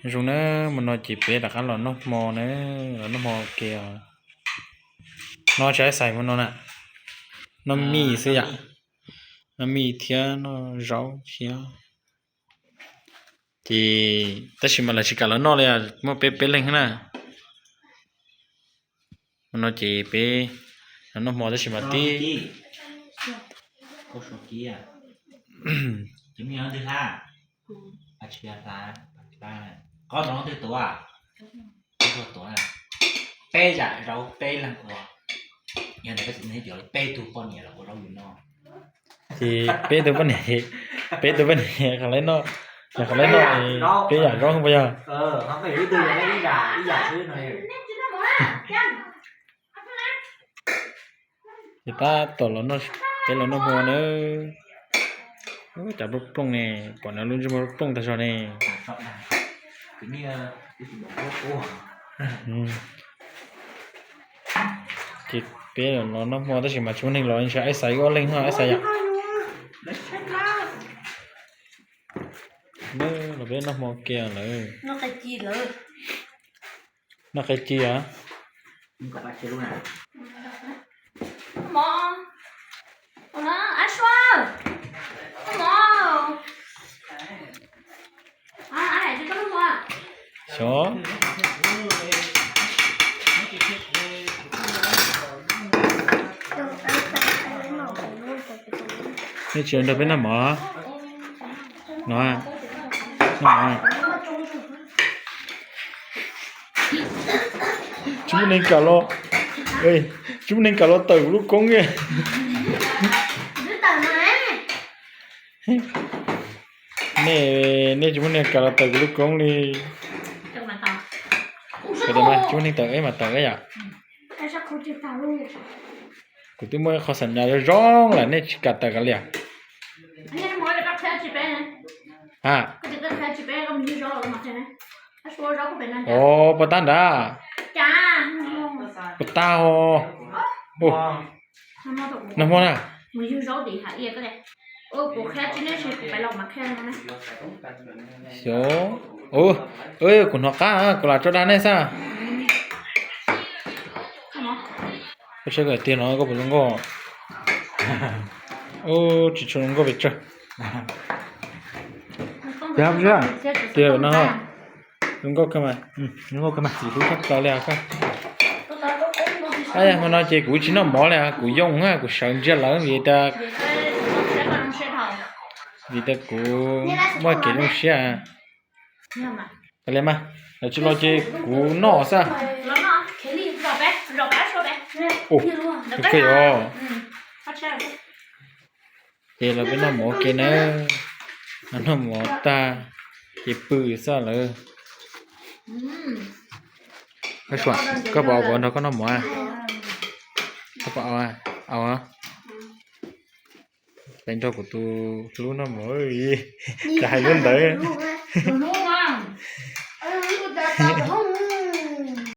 Zoo na, hmo no ces peb rov qab los noj hmo na, los noj hmo ua ke os. Noj tsis tau xais hmo no na, noj mij xwb yom, noj mij thiab noj zaub thiab. Ces tab sis mas lawv tsis kam los noj li, muaj peb peb leeg na. Hmo no ces peb los noj hmo tab sis mas tib Peb yam zaub peb leeg ua, yog ntawd koj txiv neej cov peb tug poj niam los ua zaub yus noj. Ces peb tug poj niam, peb tug poj niam qhov lawv noj, qhov lawv noj peb yam zaub puas yog? Ces tab tom los, peb los noj hmo na. Cov plooj plooj ne, pom nws lub ntsej muag plooj tag zog ne. Ces peb los noj hmo tab sis mas tsis muaj neeg los, ntshe Aib Xaiv wb ob leeg no, Aib Xaiv yom. Los peb noj hmo kiag lawm. Noj qe ci os. Xyov. Nej tsis nrog peb noj mov no? Tsis muaj neeg kam los, tsis muaj neeg kam los tawm kuv lub koob li. Nej, nej tsis muaj neeg kam los tawm kuv lub koob li. Tsis muaj neeg tawm, eb mas tawm eb yom. Kuv twb muaj ib qho xam nyas zoo zoo lawm nej tsis kam tawm kav liam. A, os, puas tag nrad? Puas tag os? Noj hmo na. Xyov, kuv hnov qab kuv lam tso dag nej xwb. Koj saib tiag no koj puas zoo nkauj? Tsis tshua zoo nkauj pes tsawg. Tiag no, zoo nkauj kawg mas, zoo nkauj kawg mas txiv hlub tshaj plaws li os koj. Hmo no ces kuv tsis noj mov li, kuv yoo, kuv sawv ntsia lawv vim tias, vim tias kuv muaj kev zoo siab. Kav liam mas, lawv tsis los ces kuv noj xwb. Ua, kawg os. Ces los peb noj mov ua ke na, noj mov tag ces pw xwb lawm. Koj puas, koj puas nrog koj noj mov? Koj puas, au, peb nrog kuv tus hlub noj mov, cas hais lub ntawd.